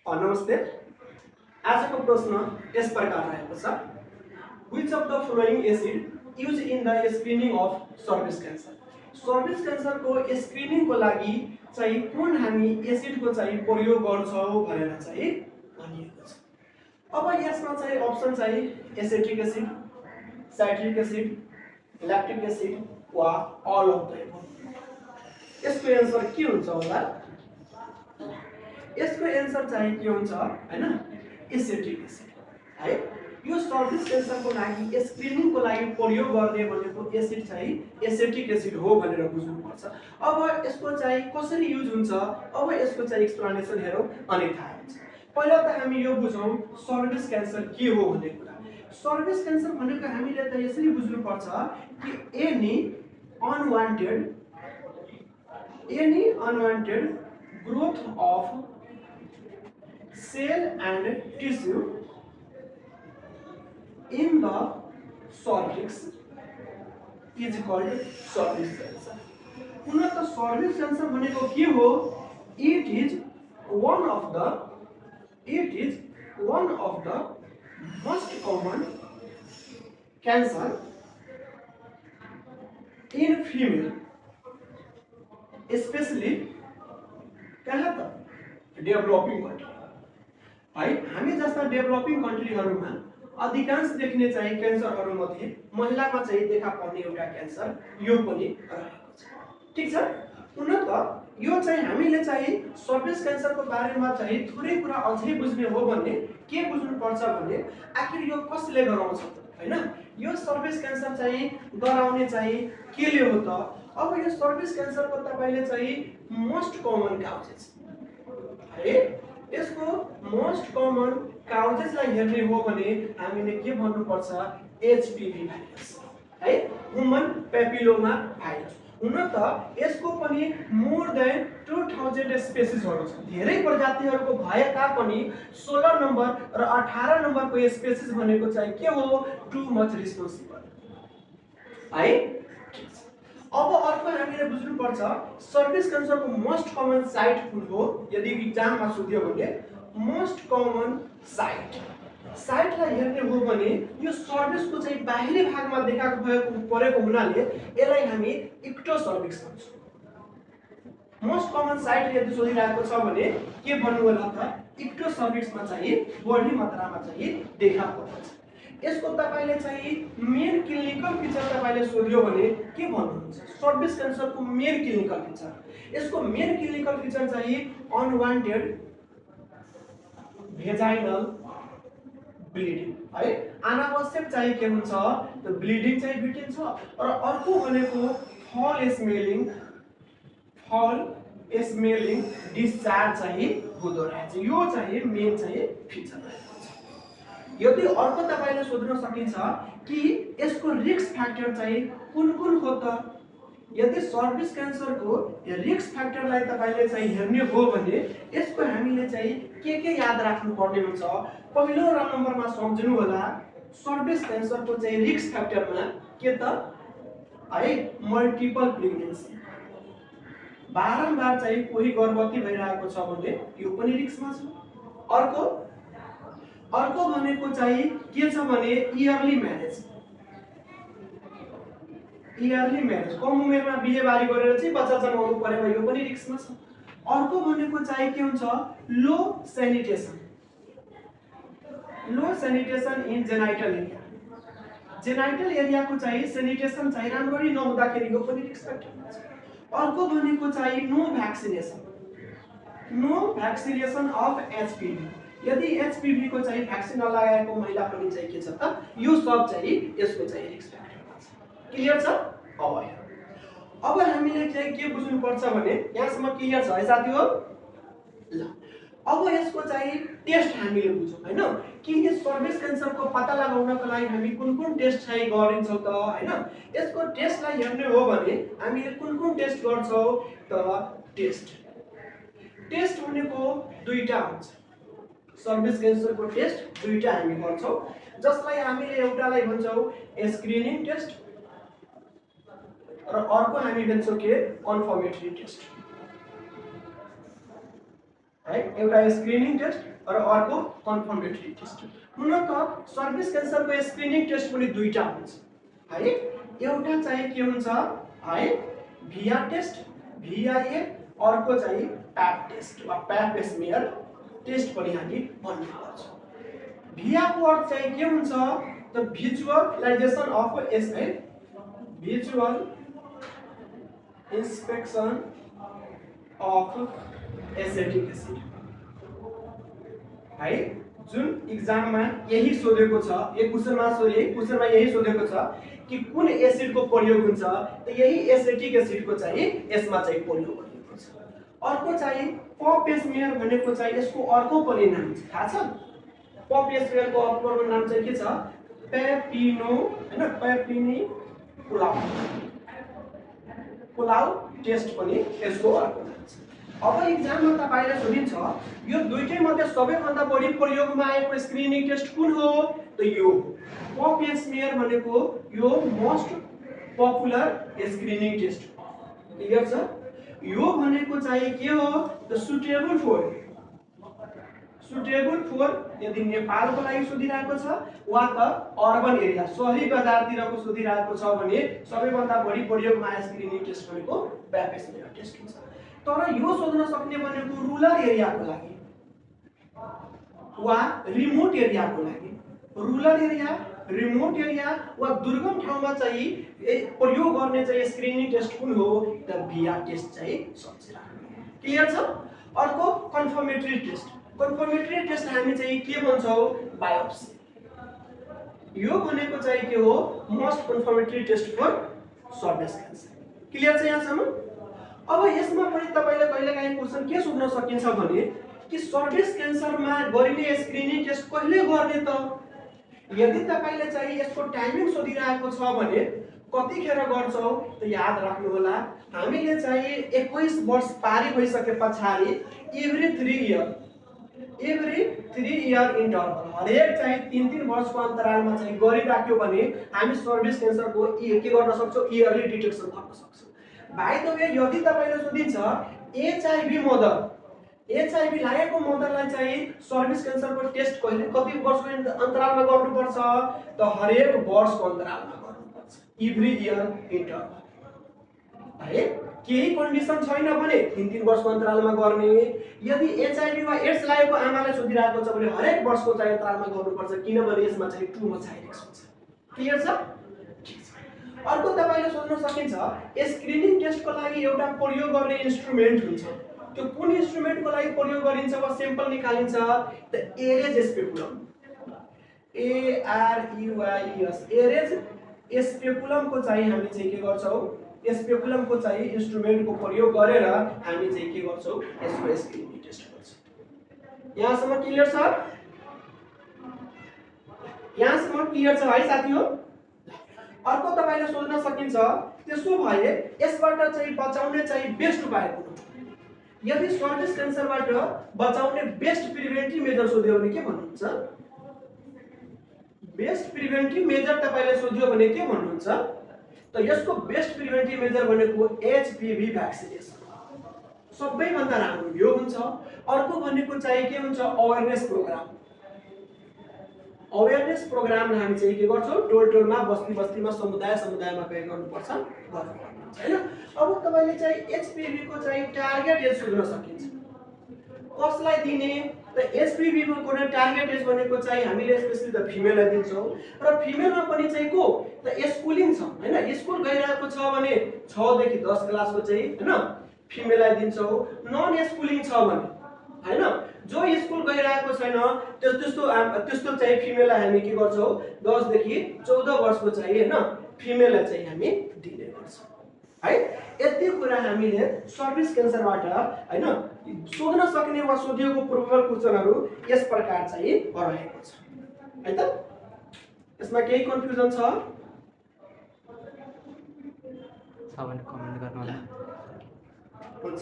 नमस्ते। आजको प्रश्न यस प्रकार रहेको छ, which of the following acid use in the screening of service cancer. Service क्यान्सरको स्क्रिनिङको लागि चाहिँ कुन हामी एसिडको चाहिँ प्रयोग गर्छौँ भनेर चाहिँ भनिएको छ। अब यसमा चाहिँ अप्सन चाहिँ acetic acid, citric acid, lactic acid वा अल अफ द एबभ। यसको एन्सर के हुन्छ होला? यसको एन्सर चाहिँ के हुन्छ हैन? एसेटिक एसिड है। यो सर्भिस क्यान्सरको लागि स्क्रिनिङको लागि प्रयोग गर्ने भनेको एसिड चाहिँ एसेटिक एसिड हो भनेर बुझ्नुपर्छ। अब यसको चाहिँ कसरी युज हुन्छ, अब यसको चाहिँ एक्सप्लेनेसन हेरौँ अनि थाहा हुन्छ। पहिला त हामी यो बुझौँ सर्भिस क्यान्सर के हो भन्ने कुरा। सर्भिस क्यान्सर भनेको हामीले त यसरी बुझ्नुपर्छ कि any unwanted growth of cell and tissue in the cervix is called cervix cancer. पुनः तो cervix cancer भनेको के हो? It is one of the most common cancer in female, especially कहाँ त? डेभलपिङ कन्ट्री है। हामी जस्ता डेभलपिङ कन्ट्रीहरूमा अधिकांश देखिने चाहिँ क्यान्सरहरूमध्ये महिलामा चाहिँ देखा पर्ने एउटा क्यान्सर यो पनि रहेको छ। ठीक छ। पुनः त यो चाहिँ हामीले चाहिँ सर्भिस क्यान्सरको बारेमा चाहिँ थोरै कुरा अझै बुझ्ने हो भने के बुझ्नुपर्छ भने आखिर यो कसले गराउँछ हैन? यो सर्भिस क्यान्सर चाहिँ गराउने चाहिँ केले हो त? अब यो सर्भिस क्यान्सरको तपाईले चाहिँ मोस्ट कमन काउजेस है, यसको मोस्ट कमन काउजेसलाई हेर्ने हो भने हामीले के भन्नुपर्छ? एचपीभी भाइरस है, ह्युमन पेपिलोमा भाइरस। हुन त यसको पनि मोर देन 2000 स्पेसिसहरु छन्। धेरै प्रजातिहरुको भए तापनि 16 नम्बर र 18 नम्बरको स्पेसिस भनेको चाहिँ के हो? टु मच रिस्पोन्सिबल है। अब अर्को हामीले बुझ्नुपर्छ सर्भिस क्यान्सरको मोस्ट कमन साइट कुन हो? यदि एक्जाममा सोध्यो भने मोस्ट कमन साइटलाई हेर्ने हो भने यो सर्भिसको चाहिँ बाहिरी भागमा देखा परेको हुनाले यसलाई हामी इक्टोसर्भिक्स भन्छौँ। मोस्ट कमन साइट यदि सोधिरहेको छ भने के भन्नु होला त? इक्टोसर्भिक्समा चाहिँ बढी मात्रामा चाहिँ देखा पर्छ। यसको तपाईले चाहिँ मेन क्लिनिकल फिचर तपाईले सोध्यो भने के भन्नुहुन्छ? सर्भिस क्यान्सरको मेन क्लिनिकल फिचर, यसको मेन क्लिनिकल फिचर चाहिँ अनवान्टेड भेजाइनल ब्लिडिङ है। अनावश्यक चाहिँ के हुन्छ? त ब्लिडिङ चाहिँ भेटिन्छ र अर्को भनेको फल स्मेलिङ डिस्चार्ज चाहिँ हुँदो रहेछ। यो चाहिँ मेन चाहिँ फिचर रहेको छ। यदि अर्को तपाईले सोध्न सकिन्छ कि यसको रिस्क फ्याक्टर चाहिँ कुन हो त? यदि सर्भिस क्यान्सरको रिस्क फ्याक्टरलाई तपाईले चाहिँ हेर्ने हो भने यसको हामीले चाहिँ के याद राख्नु पर्ने हुन्छ? पहिलो नम्बरमा सम्झनु होला सर्भिस क्यान्सरको चाहिँ रिस्क फ्याक्टरमा के त है? मल्टिपल प्रेग्नेन्सी, बारम्बार चाहिँ कोही गर्भवती भइरहेको छ भने यो पनि रिस्कमा छ। अर्को भनेको चाहिँ के छ भने इयरली म्यारेज, कम उमेरमा बिहेबारी गरेर चाहिँ बच्चा जन्माउनु पर्यो, यो पनि रिस्कमा छ। अर्को भनेको चाहिँ के हुन्छ? लो सैनिटेशन इन जेनाइटल एरियाको चाहिँ सैनिटेशन चाहिँ राम्ररी नहुँदाखेरि यो पनि रिस्क फ्याक्टरमा छ। अर्को भनेको चाहिँ नो भ्याक्सिनेसन अफ एचपीभी, यदि एचपीभी को चाहिँ भ्याक्सिन नलागेको महिला पनि चाहिँ के छ त? यो सब चाहिँ यसको चाहिँ रिस्क फ्याक्टरमा छ। क्लियर छ? अब हामीले चाहिँ के बुझ्नु पर्छ भने यहाँसम्म क्लियर छ है साथीहरु? ल अब यसको चाहिँ टेस्ट हामीले बुझौँ हैन कि यो सर्भिस क्यान्सरको पत्ता लगाउनको लागि हामी कुन टेस्ट चाहिँ गरिन्छौँ त हैन? यसको टेस्टलाई हेर्ने हो भने हामीले कुन टेस्ट गर्छौँ त? टेस्ट भनेको दुईटा हुन्छ। सर्भिस क्यान्सरको टेस्ट दुईटा हामी गर्छौँ, जसलाई हामीले एउटालाई भन्छौँ स्क्रिनिङ टेस्ट र अर्को हामी भन्छौँ के? Confirmatory test. है एउटा स्क्रिनिङ टेस्ट र अर्को कन्फर्मेटरी टेस्ट हुन त सर्भिस क्यान्सरको स्क्रिनिङ टेस्ट पनि दुईटा हुन्छ है एउटा चाहिँ के हुन्छ है भिया टेस्ट भिआइए अर्को चाहिँ प्याप टेस्ट वा प्याप स्मियर टेस्ट पनि हामी भन्ने गर्छौँ भिया को अर्थ चाहिँ के हुन्छ त भिजुअलाइजेसन अफ एस है visual inspection of acetic acid है जुन एक्जाममा यही सोधेको छ एक क्वेशनमा यही सोधेको छ कि कुन एसिडको प्रयोग हुन्छ त यही एसिटिक एसिडको चाहिँ यसमा चाहिँ प्रयोग गरिएको छ अर्को चाहिँ पप स्मियर भनेको चाहिँ यसको अर्को पनि नाम छ थाहा छ पप स्मियरको अर्को नाम चाहिँ के छ पेपिनो हैन पेपिनी पुलाउ टेस्ट पनि यसको अर्को नाम छ अब एक्जाममा तपाईले सोधिन्छ यो दुईटै मध्ये सबैभन्दा बढी प्रयोगमा आएको स्क्रिनिङ टेस्ट कुन हो त यो पप स्मियर भनेको यो most popular screening test clear छ यो भनेको चाहिँ के हो त सुटेबल फर यदि नेपालको लागि सोधिरहेको छ वा त अर्बन एरिया शहरी बजारतिरको सोधिरहेको छ भने सबैभन्दा बढी प्रयोगमा आएको स्क्रिनिङ टेस्ट भनेको प्याप स्मियर टेस्ट हुन्छ तर यो सोध्न सक्ने भनेको रुरल एरियाको लागि वा रिमोट एरियाको लागि रुरल एरिया रिमोट एरिया वा दुर्गम ठाउँमा चाहिँ प्रयोग गर्ने चाहिँ स्क्रिनिङ टेस्ट कुन हो त भिया टेस्ट चाहिँ सम्झिराख्नु क्लियर छ अर्को कन्फर्मेटरी टेस्ट हामी चाहिँ के भन्छौँ बायोप्सी यो भनेको चाहिँ के हो most confirmatory test for cervix cancer clear छ यहाँसम्म अब यसमा पनि तपाईले कहिलेकाहीँ क्वेशन के सोध्न सकिन्छ भने कि सर्भिस क्यान्सरमा गरिने स्क्रिनिङ टेस्ट कहिले गर्ने त यदि तपाईले चाहिँ यसको टाइमिङ सोधिरहेको छ भने कतिखेर गर्छौ त याद राख्नु होला हामीले चाहिँ 21 वर्ष पारी भइसके पछाडी एभ्री 3 इयर इन्टरभल हरेक चाहिँ 3-3 वर्षको अन्तरालमा चाहिँ गरिराख्यो भने हामी सर्भिस क्यान्सरको के गर्न सक्छौं इयरली डिटेक्सन गर्न सक्छौं बाइ द वे यदि तपाईले सोधिन्छ एचआईभी लागेको मदरलाई चाहिँ सर्भिस क्यान्सरको टेस्ट कति वर्षको अन्तरालमा गर्नुपर्छ त हरेक वर्षको अन्तरालमा गर्नुपर्छ एभ्री इयर इन्टरभल है केही कन्डिसन छैन भने 3-3 वर्षको अन्तरालमा गर्ने यदि एचआईभी वा एड्स लागेको आमालाई सोधिरहेको छ भने हरेक वर्षको चाहिँ अन्तरालमा गर्नुपर्छ किनभने यसमा चाहिँ टु मच हाई रिस्क हुन्छ क्लियर छ अर्को तपाईले सोध्न सकिन्छ स्क्रिनिङ टेस्टको लागि एउटा प्रयोग गर्ने इन्स्ट्रुमेन्ट हुन्छ त्यो कुन इन्स्ट्रुमेन्टको लागि प्रयोग गरिन्छ वा स्याम्पल निकालिन्छ त एरेज स्पेकुलम AREYES एरेज स्पेकुलमको चाहिँ हामी चाहिँ के गर्छौं स्पेकुलमको चाहिँ इन्स्ट्रुमेन्टको प्रयोग गरेर हामी चाहिँ के गर्छौं यसको स्क्रिनिङ टेस्ट गर्छौं यहाँसम्म क्लियर छ है साथीहरु अर्को तपाईले सोध्न सकिन्छ त्यसो भए यसबाट चाहिँ बचाउने चाहिँ बेस्ट उपाय कुन हो यदि सर्भिस क्यान्सरबाट बचाउने बेस्ट प्रिभेन्टिभ मेजर सोध्यो भने के भन्नुहुन्छ बेस्ट प्रिभेन्टिभ मेजर तपाईले सोध्यो भने के भन्नुहुन्छ त यसको बेस्ट प्रिभेन्टिभ मेजर भनेको एचपीभी भ्याक्सिनेसन सबैभन्दा राम्रो यो हुन्छ अर्को भनेको चाहिँ के हुन्छ अवेयरनेस प्रोग्राम हामी चाहिँ के गर्छौं टोलमा बस्तीमा समुदायमा के गर्नुपर्छ हैन अब तपाईले चाहिँ एचपीभी को चाहिँ टार्गेट एज सोध्न सकिन्छ कसलाई दिने त एचपीभी को टार्गेट एज भनेको चाहिँ हामीले स्पेशली त फिमेललाई दिन्छौं र फिमेलमा पनि चाहिँ को त स्कुलिङ छ हैन स्कुल गइरहेको छ भने 6 देखि 10 क्लासको चाहिँ हैन फिमेललाई दिन्छौं नन स्कुलिङ छ भने हैन जो स्कुल गइरहेको छैन त्यस्तो चाहिँ फिमेललाई हामी के गर्छौं 10 देखि 14 वर्षको चाहिँ हैन फिमेललाई चाहिँ हामी दिने गर्छौं है यति कुरा हामीले सर्भिस क्यान्सरबाट हैन सोध्न सक्ने वा सोधिएको प्रोबेबल क्वेशनहरु यस प्रकार चाहिँ रहेको छ है त यसमा केही कन्फ्युजन छ भने कमेन्ट गर्नु होला हुन्छ